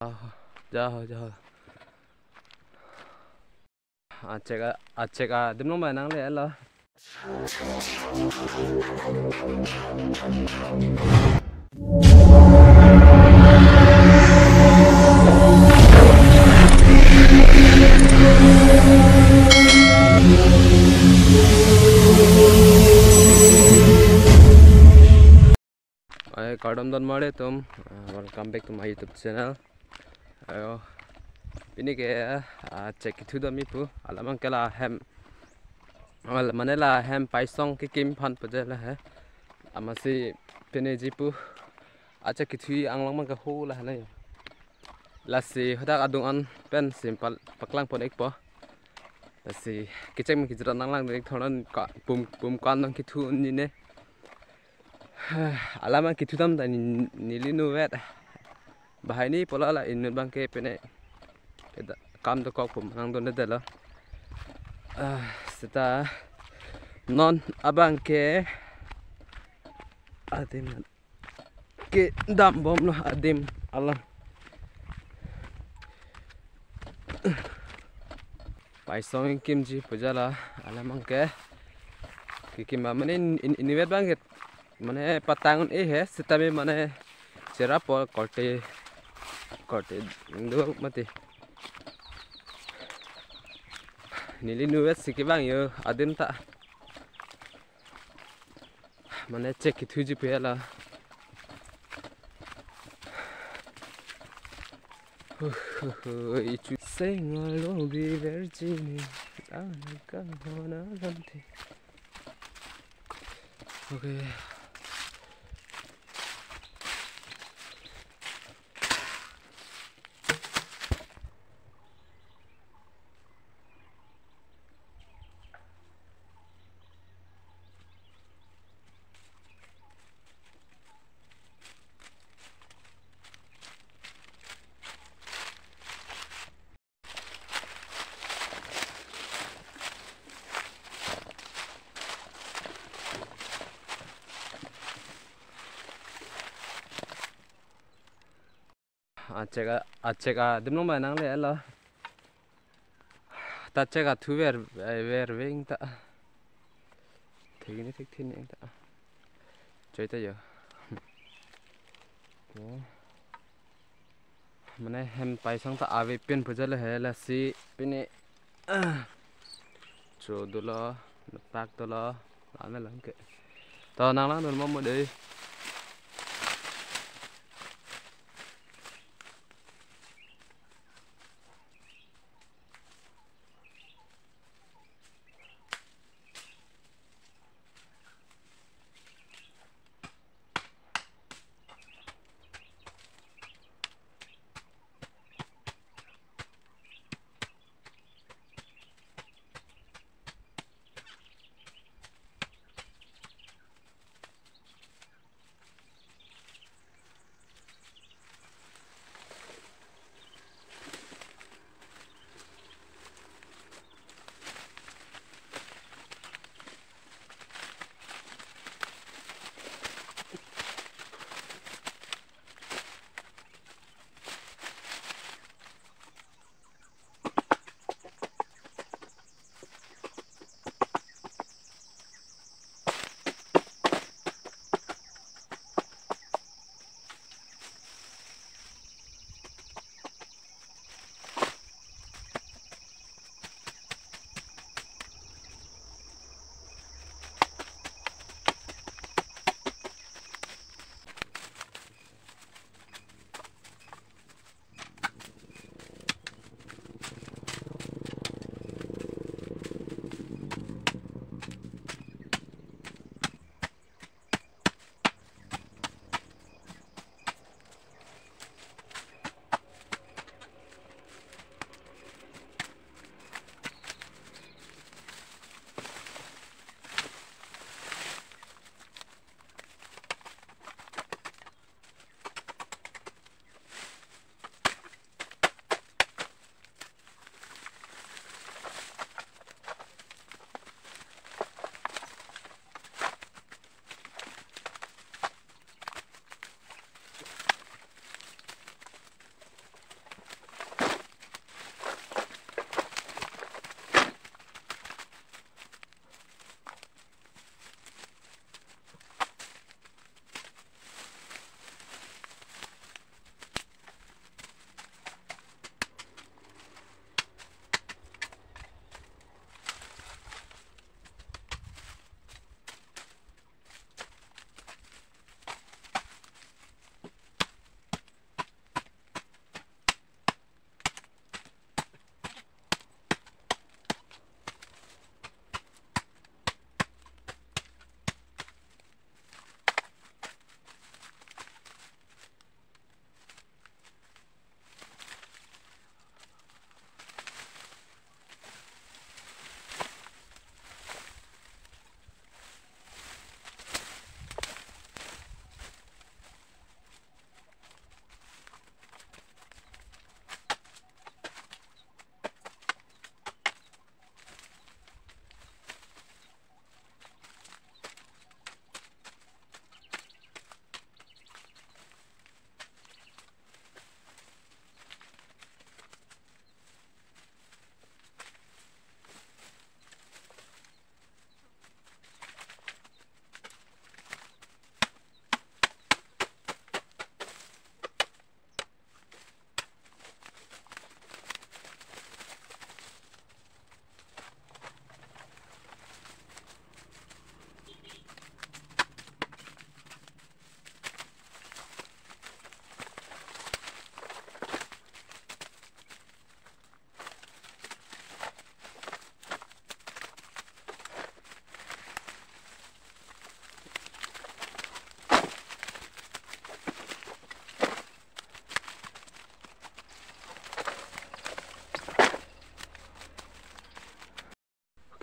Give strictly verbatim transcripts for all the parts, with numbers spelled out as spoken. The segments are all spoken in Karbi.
Jaho, jaho. Achek a, achek adim along ma nangle lo. Ai, kardom don mare atum, uh, welcome back to my YouTube channel. Ayo, pini ke, uh, achek kethu dam-i pu, alam abang ke la hem, well, mane la hem paisong kekim aphan pu je la he. Amatsi pini ji pu, achek kethu anglong abang ke ho la he na yo. Lasi hadak adung an pen simpel paklang pon-ikpo. Lasi kecheng me kejut nanglang dik thornan ka pum, pum kan nang kethu ni ne. Alam abang kethu dam ta ni, neli nuvet. Bahai ni pola la inut abang ke pene. Eda, kam dokok pum nangdunde lo. Ah, seta non abang ke adim kedam bomlo adim alam. Paisong kekimji pu je la, alam abang ke kekim mane in, in, inutvet abang ke mane patang un-e he, sitame mane cherap po korte, korte do mati. Neli nuvet si kevang yo adim ta. Mane chek kethuji pu la. Ichu seng along di virgin ana kang hona lamte. Okay. Achek a, achek adim along ma nangle lo. Ta chek kethu ver, eh, ver veng ta. Thik ni thik thin eng ta. Choi ta yo. Okay. Mane hem paisong ta ave pen pu je la he, lasi pini, ah, cho dolo, tak dolo, lame lang ke. To nanglang dun mo mo dei.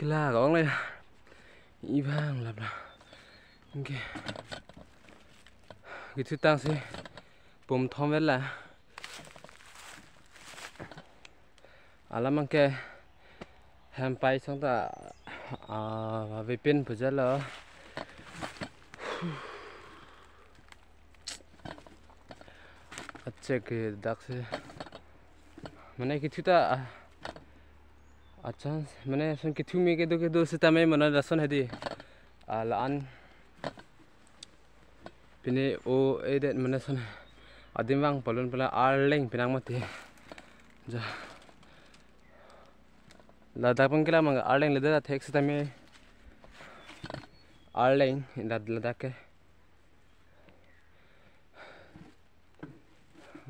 Kila kong le. Ibang labla. Anke. Kethu tangsi pum thom vela. Alam anke hem pai song ta, ah, avepin pu jalo. Achek ke dak si. Mane kethu ta, ah, a chance, mane lason kethu me kedo kedo sitame mane lason hedi. Ah, la-an. Pine o edet mane lason adim vang palun pala arleng pinang mati. Ja. Ladak pun kila mang arleng ledet thek sitame arleng lad-, ladak ke.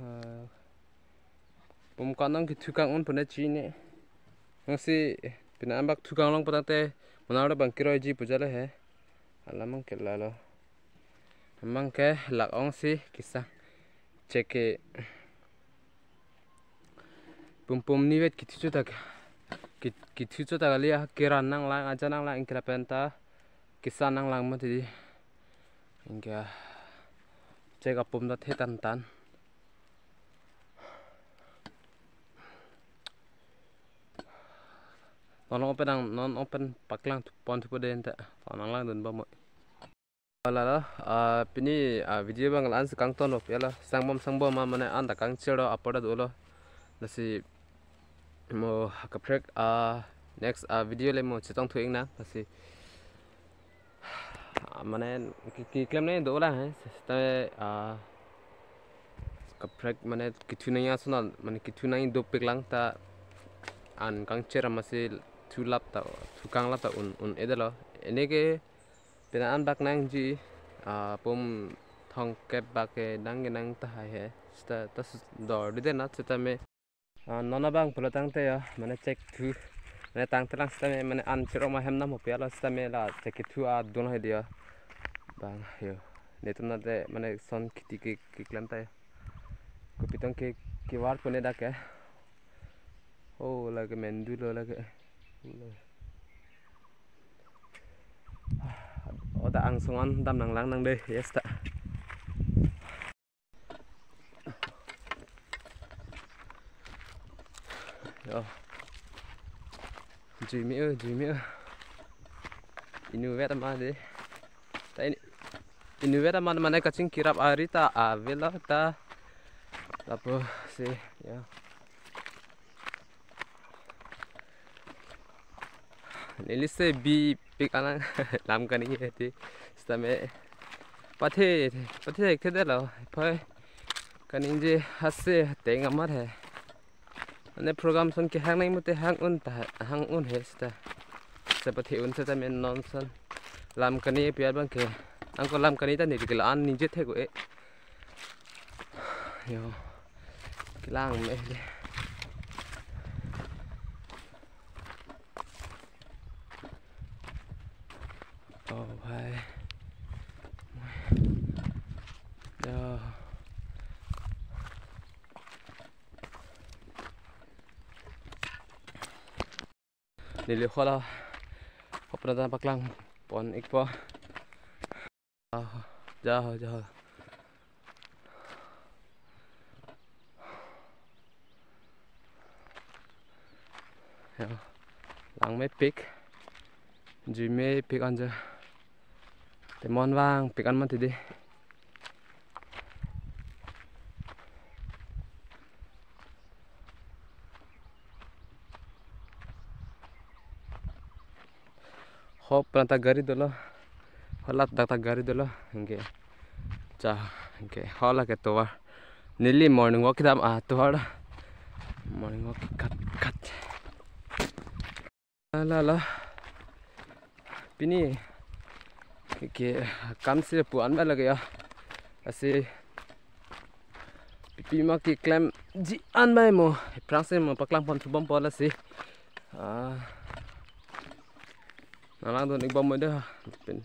Ah, pum kanong kethu kang-un pune chine. Nangsi pine ambak thu kanglong patang te mane abang kiroiji pu jalo he. Alam anke lalo. Amang ke lak-ong si kisa. Chek ke pum pum nivet kethu chotak. Kit-, kethu chotak kali ya, keran nanglang, aja nanglang, ingkila pen ta kisa nanglang mati di. Ingke chek apum ta the tan tan. Non open ang, non open paklang pon thupo den ta. Ton nanglangdun bom. Lalo, ah, pini, ah, video abang la-an si kangton lo, ya lo, sangbom sangbom ma mane an ta kangchir lo, apor ta dolo. Lasi mo kaprek, ah, next, ah, video le mo chetong thu-ik nang, lasi, ah, mane ke, keklem nangji dolang he, seta, ah, kaprek mane kethu nangji ason, mane kethu nangji dopik lang ta an kangchir amatsi thu lap ta, thu kang lap ta un, un-edetlo. Ene ke pine an bak nangji, ah, pum thomkep bak ke nang ke nang tahai he. Seta ta s-, dor di den at sitame. Ah, non abang pulo tangte ya, mane chek thu. Mane tangte lang sitame, mane an chirok ma hem nam hopi alo sitame la chek kethu adun hai dia. Bang yo. Netum nate mane lason kheti ke, keklem ta ya. Kopi tong ke, kevar pune dak ke. Oh, lake mendu lo lake. O ta angsong an dam nanglang nang de, yes ta. Yo. Jui me-o, jui me-o. Inutvet ma de. Ta in-, inutvet ma mane kachingki rap ari ta avelo ta. Lapusi, ya. Neli si bipik anang lam kaningje ti. Sitame pathe, pathe thekthedetlo. Phai kaningje hase teng amat he. Mane program ason kehang nangji mate hang un ta, hang un he seta. Seta pathe un sitame non ason lam kaningje pi abang ke. Angko lam kaningje ta neli ke la-an ningje thek-o e. Yo. Kelang me de. Oh, bhai. Yo. Neli hol a, hopna ta paklang pon-ikpo. Ah, jaho, jaho. Ya, lang mepik. Jui mepik anja. Temon vangpik an mati di. Hop, pran ta gari dolo. Holat dak ta gari dolo. Anke. Cha, anke. Hola ke tovar. Neli morning walk kedam atovar. Morning walk kat, kat. La, la. Pini ke, ke kam si pu an ba lake ya. Lasi pipi ma keklemji an ba mo. Aphrangsi mo paklang pon thubom po lasi. Ah. Nang langdun-ik bom mo de ha. Pin.